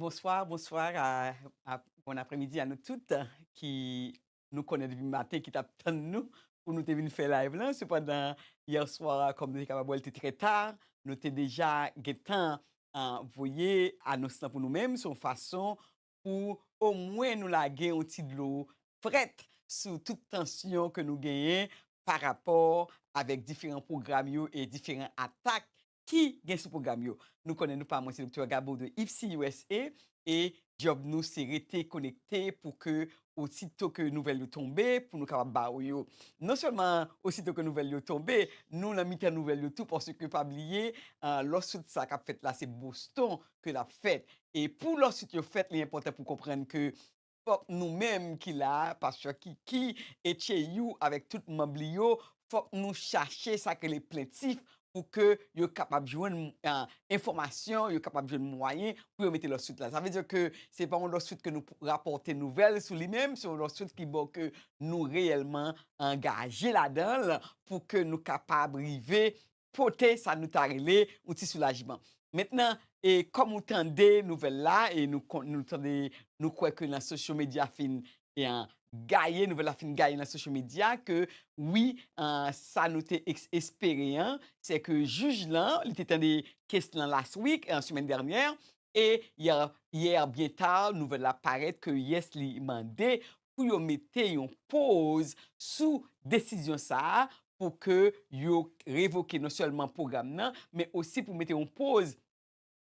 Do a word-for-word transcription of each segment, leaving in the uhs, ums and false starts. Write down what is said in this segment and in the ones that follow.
Bonswa, bonswa, a, a, bon apremidi a nou tout ki nou konnen depi maten ki t ap tann nou pou nou te vin fè live lan. Sepandan, yè swa, kòm nou te kapab wè l te trè ta, nou te deja gentan, a, voye anons lan pou nou menm. Se yon fason pou omwen nou lage yon ti dlo frèt sou tout tansyon ke nou genyen pa rapò avèk diferan pwogram yo e diferan atak ki gen sou pwogram yo. Nou konnen nou pa mwen, se Doktè Gabo de Ipsy U S A, e djòb nou se rete konekte pou ke osito ke nouvèl yo tonbe, pou nou kapab ba ou yo. Non sèlman osito ke nouvèl yo tonbe, nou nan mitan nouvèl yo tou, paske pa bliye, a, lawsuit sa k ap fèt la, se Boston ke l ap fèt. E pou lawsuit yo fèt, li enpòtan pou konprann ke fòk nou menm ki la, pastè Kiki e Cheyou avèk tout manm li yo, fòk nou chache sa k rele plentif pou ke yo kapab jwenn, a, enfòmasyon, yo kapab jwenn mwayen pou yo mete lawsuit la. Sa vle di ke se pa yon lawsuit ke nou rapòte nouvèl sou li menm, se yon lawsuit ki bon ke nou reyèlman angaje ladan l pou ke nou kapab rive pote sa nou ta rele yon ti soulajman. Mentnan, e kòm ou tande nouvèl la, e nou kon-, nou tande, nou kwè ke nan social media fin, e, an, gaye, nouvèl la fin gaye nan social media, ke wi, a, sa nou te eks-, espere an, se ke jij lan, li te tande kes lan last week, an, semèn dènyè, e yè, yè byen ta, nouvèl la parèt ke yes, li mande pou yo mete yon poz sou desizyon sa a, pou ke yo revoke non sèlman pwogram nan, men osi pou mete yon poz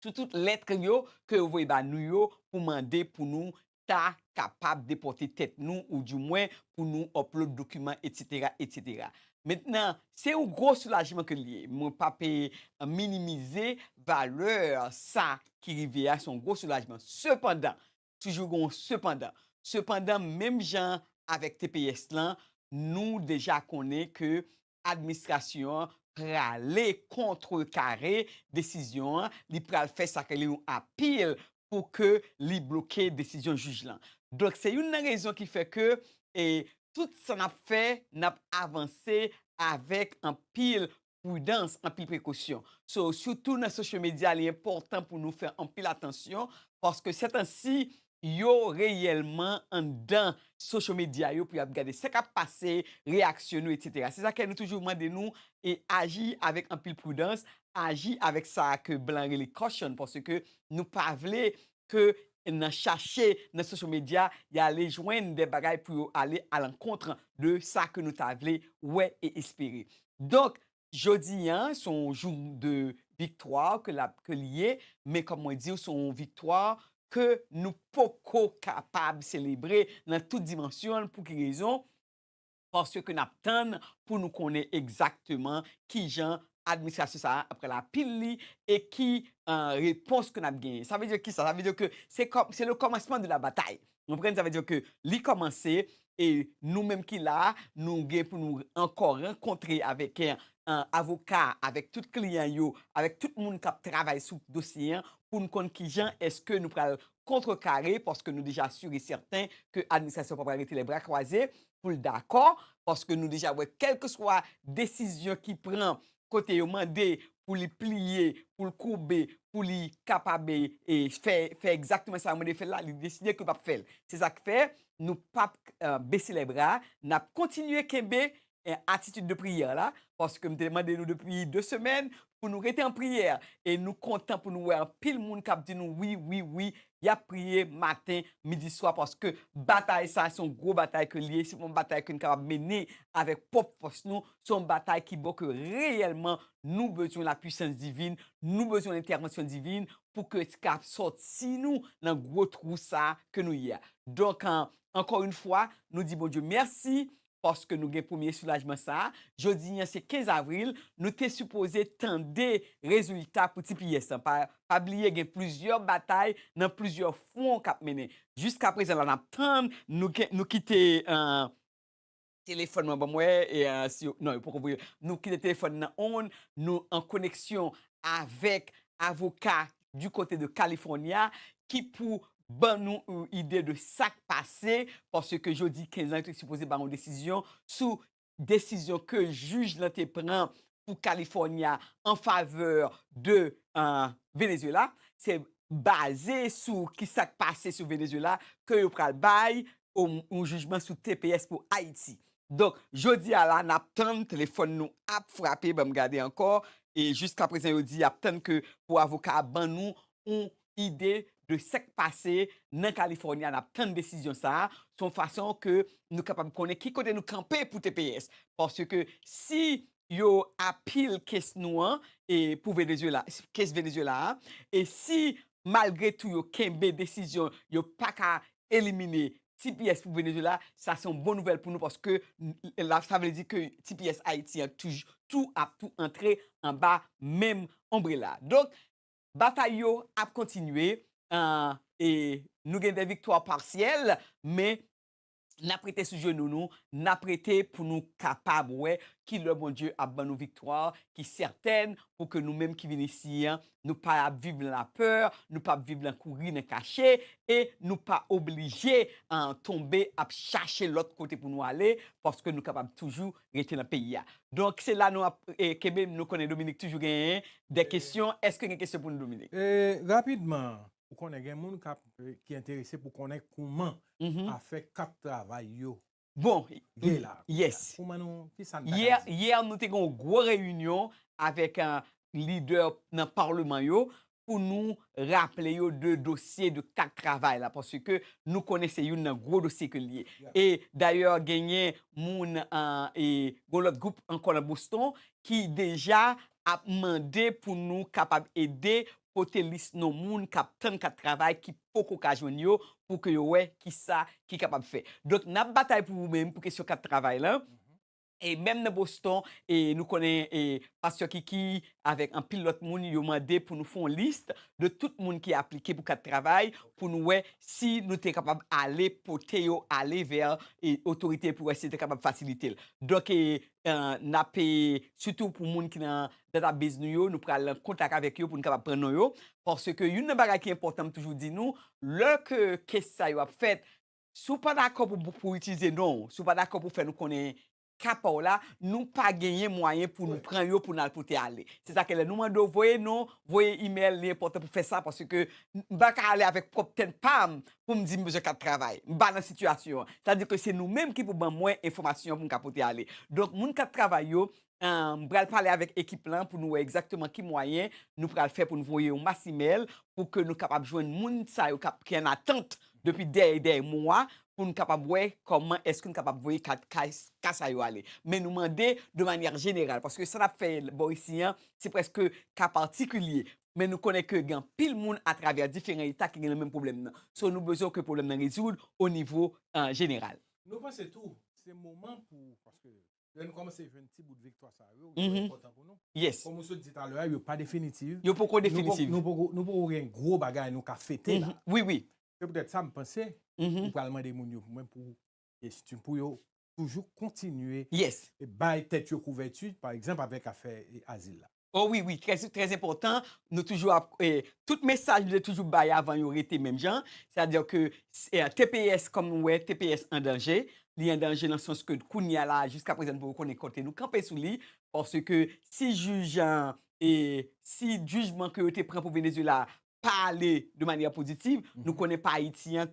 sou tout lèt yo ke yo voye ba nou yo pou mande pou nou ta kapab depòte tèt nou, ou dimwen pou nou upload dokiman, etsetera, etsetera. Mentnan, se yon gwo soulajman ke l ye. Mwen p ap, e, minimize valè sa ki rive a, se yon gwo soulajman. Sepandan, toujou gen yon sepandan. Sepandan, menm jan avèk T P S lan, nou deja konnen ke administrasyon an prale kontrekare desizyon an, li pral fè sa ke li yon apil pou ke li bloke desizyon jij lan. Donk, se youn nan rezon ki fè ke, e, tout sa n ap fè, n ap avanse avèk anpil pridans, anpil prekosyon. So, sitou nan social media, li enpòtan pou nou fè anpil atansyon, paske sètansi, yo reyèlman anndan social media yo pou y ap gade sa k ap pase, reyaksyon nou, etsetera. Se sa ke nou toujou mande nou, e aji avèk anpil pridans, aji avèk sa ke blan rele caution, paske nou pa vle ke nan chache nan social media, y ale jwenn de bagay pou yo ale alankont de sa ke nou ta vle wè e espere. Donk, jodi a, se yon jou de viktwa ke l ap, ke l ye, men kòm mwen di w, se yon viktwa ke nou poko kapab selebre nan tout dimansyon l. Pou ki rezon? Paske n ap tann pou nou konnen egzakteman kijan administrasyon sa a ap pral apil li e ki, e, repons ke n ap genyen. Sa vle di kisa? Sa vle di ke se kòm, se le kòmansman de la batay. Ou konprann? Sa vle di ke li kòmanse, e nou menm ki la a, nou gen pou nou ankò rankontre avèk, e, avoka, avèk tout kliyan yo, avèk tout moun k ap travay sou dosye an, pou n konn kijan èske nou pral kontrekare, paske nou deja si e sèten ke administrasyon pa pral rete lè bra kwaze pou l dakò, paske nou deja wè kèlkeswa desizyon ki pran, kote yo mande pou li pliye, pou l koube, pou li kapab, e, fè, fè egzakteman sa yo mande fè l la, li deside ke l p ap fè l. Se sa k fè nou p ap, e, bese lè bra, n ap kontinye kenbe, e, atitid de priyè la, paske m te mande nou depi de semèn pou nou rete an priyè, e nou kontan pou nou wè anpil moun k ap di nou wi, wi, wi, y ap priye maten, midi, swa, paske batay sa a se yon gwo batay ke l ye, se pa yon batay ke n kapab mennen avèk pwòp fòs nou, se yon batay ki bon ke reyèlman nou bezwen lapwisans divin, nou bezwen entèvansyon divin pou ke l ka sòti nou nan gwo twou sa a ke nou ye a. Donk, an, ankò yon fwa, nou di Bondye mèsi paske nou gen premye soulajman sa a. Jodi a, se kenz avril, nou te sipoze tande rezilta pou T P S lan. Pa, pa bliye, gen plizyè batay nan plizyè fwon k ap mennen. Jiskaprezan la, n ap tann, nou gen, nou kite, e, telefòn mwen, ban m wè, e, e, si, non, yo poko voye. Nou kite telefòn nan on, nou an koneksyon avèk avoka du côté de California ki pou ban nou yon ide de sa k pase, paske jodi kenz lan, yo te sipoze ba yon desizyon sou desizyon ke jij lan te pran pou California an favè de, e, Venezuela. Se baze sou ki sa k pase sou Venezuela ke yo pral bay yon, yon jijman sou T P S pou Ayiti. Donk, jodi a la, n ap tann, telefòn nou ap frape, ban m gade ankò, e jiska prezan yo di y ap tann ke pou avoka a ban nou yon ide de sa k pase nan Kalifòni a, n ap tann desizyon sa a, se yon fason ke nou kapab konnen ki kote nou kanpe pou T P S. Paske si yo apil kes nou an, e pou Venezuela, kes Venezuela a, e si malgre tou yo kenbe desizyon, yo pa ka elimine T P S pou Venezuela, sa se yon bon nouvèl pou nou paske n- la, sa vle di ke T P S Ayiti an touj- tou ap tou antre anba menm onbrela. Donk, batay yo ap kontinye, e nou gen de viktwa pasyèl, men n ap rete sou jenou nou, n ap rete pou nou kapab wè ki lè Bondye ap ban nou viktwa ki sètèn, pou ke nou menm ki vin isi an, nou pa ap viv nan lapè, nou pa ap viv nan kouri, nan kache, e nou pa oblije an, tonbe ap chache lòt kote pou nou ale, paske nou kapab toujou rete nan peyi a. Donk, se la nou ap e, kenbe, nou konnen Dominique toujou genyen de kesyon. Èske gen kesyon pou nou, Dominique? E, rapidman, ou konnen gen moun k ap, e, ki enterese pou konnen kouman afè kat travay yo Bon, ye la. Yes. Kouman nou, ki sa n ta Yè, ka di? Yè, nou te gen yon gwo reyinyon avèk, e, lidè nan palman yo pou nou raple yo de dosye de kat travay la, paske nou konnen se youn nan gwo dosye ke l ye. Yeah. E dayè, genyen moun, e, gon lòt gwoup ankò nan Boston ki deja ap mande pou nou kapab ede pote lis non moun k ap tann kat travay ki poko ka jwenn yo, pou ke yo wè kisa ki kapab fè. Donk, n ap batay pou ou menm pou kesyon kat travay la. E menm nan Boston, e nou konnen, e pastè Kiki avèk anpil lòt moun, yo mande pou nou fè yon lis de tout moun ki aplike pou kat travay, pou nou wè si nou te kapab ale pote yo ale vè, e, otorite pou wè si te kapab fasilite l. Donk, e, e, n ap, e, sitou pou moun ki nan database nou yo, nou pral an kontak avèk yo pou nou kapab pran non yo. Paske youn nan bagay ki enpòtan, m toujou di nou, lè ke kes sa yo ap fèt, si w pa dakò pou, pou, pou itilize non w, si w pa dakò pou fè nou konnen ka pa w la, nou pa genyen mwayen pou nou pran yo pou n al pote ale. Se sa ke lè nou mande w voye non, voye imèl, li enpòtan pou fè sa, paske m pa ka ale avèk pwòp tèt pa m pou m di m bezwen kat travay. M pa nan sitiyasyon an. Sa di ke se nou menm ki pou ban mwen enfòmasyon pou m ka pote ale. Donk, moun kat travay yo, e, m pral pale avèk ekip lan pou nou wè egzakteman ki mwayen nou pral fè pou nou voye yon mas imèl pou ke nou kapab jwenn moun sa yo k ap, ki an atant depi dè, dè mwa, pou nou kapab wè kòman èske nou kapab voye kat, ka, ka sa yo ale. Men nou mande de manyè jeneral, paske sa n ap fè bò isi an, se prèske ka patikilye. Men nou konnen ke gen anpil moun atravè diferan eta ki gen menm pwoblèm nan. So, nou bezwen ke pwoblèm nan rezoud o nivo, e, jeneral. Nou panse tou, se moman pou, paske lè nou kòmanse jwenn ti bout viktwa sa yo, yo enpòtan pou nou. Yes. Kòm ou sot di talè a, yo pa definitif. Yo poko definitif. Nou poko, nou poko gen gwo bagay nou ka fete la. Wi, wi. Se poutèt sa m panse, Mhm. ou pral mande moun yo pou mwen pou kesyon, pou yo toujou kontinye Yes. e bay tèt yo kouvèti, pa egzanp, avèk afè e azil la. Oh wi, wi, trè, trè enpòtan. Nou toujou ap, e, tout mesaj nou te toujou bay avan yo rete menm jan. Sètadi ke, e, T P S, kòm nou wè, T P S an danje. Li an danje nan sans ke kounye a la, jiska prezan, nou poko konnen kote nou kanpe sou li. Paske si jij an, e, si jijman ke yo te pran pou Venezuela pa ale de manyè pozitiv, nou konnen pa Ayiti an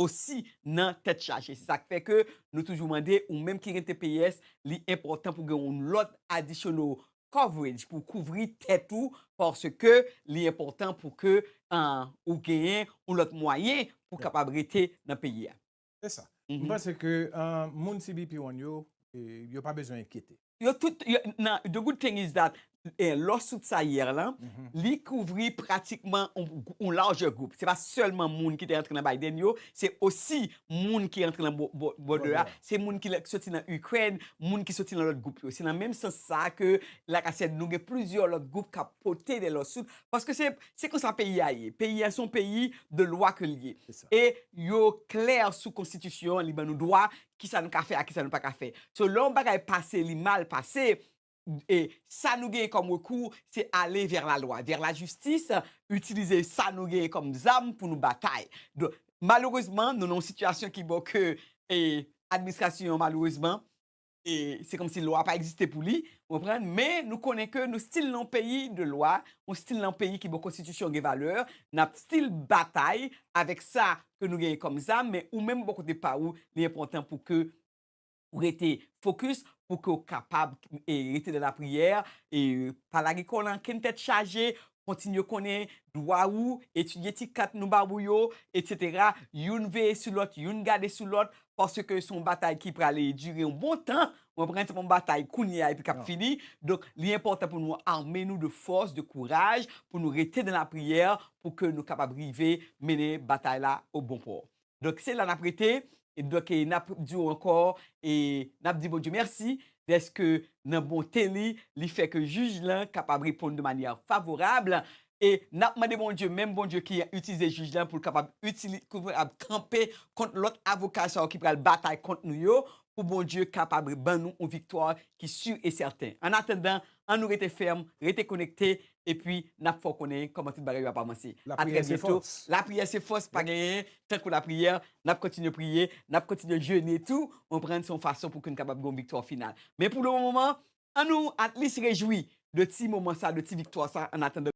osi nan tèt chaje. Se sa k fè ke nou toujou mande, ou menm ki gen T P S, li enpòtan pou gen yon lòt additional coverage pou kouvri tèt ou, paske li enpòtan pou ke, e, ou genyen yon lòt mwayen pou kapab rete nan peyi a. Se sa. M panse ke, e, moun C B P One yo, e, yo pa bezwen enkyete. Yo tout, yo, nan, the good thing is that, e, lawsuit sa yè lan, li kouvri pratikman yon, yon lajè gwoup. Se pa sèlman moun ki te rantre nan Biden yo, se osi moun ki rantre nan bo- bo- border a, se moun ki la- ki soti nan Ukraine, moun ki soti nan lòt gwoup yo. Se nan menm sans sa ke, like I said, nou gen plizyè lòt gwoup k ap pote de lawsuit, paske se, se konsa peyi a ye. Peyi a se yon peyi de lwa ke l ye. E yo klè sou konstitisyon an, li ban nou dwa, kisa nou ka fè ak kisa nou pa ka fè. So, lè yon bagay pase, li mal pase, e sa nou genyen kòm rekou, se ale vè lalwa, vè lajistis, itilize sa nou genyen kòm zam pou nou batay. Donk, malerezman, nou nan yon sitiyasyon ki bon ke, e, administrasyon an, malerezman, e se kòmsi lwa pa egziste pou li, w konprann? Men nou konnen ke nou still nan yon peyi de lwa, nou still nan yon peyi ki bon konstitisyon gen valè, n ap still batay avèk sa ke nou genyen kòm zam, men ou menm bò kote pa ou, li enpòtan pou ke ou rete focus, pou ke w kapab e, rete nan lapriyè, e pa lage kò w nan kenn tèt chaje, kontinye konnen dwa ou, etidye ti kat nou ba ou yo, etsetera. Youn veye sou lòt, youn gade sou lòt, paske se yon batay ki prale dire yon bon tan. W konprann, se pa yon batay kounye a epi k ap fini. Donk, li enpòtan pou nou ame nou de fòs, de kouraj, pou nou rete nan lapriyè, pou ke nou kapab rive mennen batay la o bon pò. Donk, se la n ap rete. E donk, e n ap di w ankò, e n ap di Bondye mèsi dèske nan bonte li, li fè ke jij lan kapab reponn de manyè favorab. E n ap mande Bondye, menm Bondye ki itilize jij lan pou l kapab itili, pou l kapab kanpe kont lòt avoka sa yo ki pral batay kont nou yo, pou Bondye kapab ban nou yon viktwa ki si e sèten. Annatandan, ann nou rete fèm, rete konekte, epi n ap fè w konnen kòman tout bagay yo ap avanse. A trè byento. Lapriyè se fòs. Lapriyè se fòs, pa genyen tankou lapriyè. N ap kontinye priye, n ap kontinye jene tou. W konprann, se yon fason pou ke n kapab gen yon viktwa final. Men pou le moman, ann nou at least rejwi de ti moman sa, de ti viktwa sa, annatandan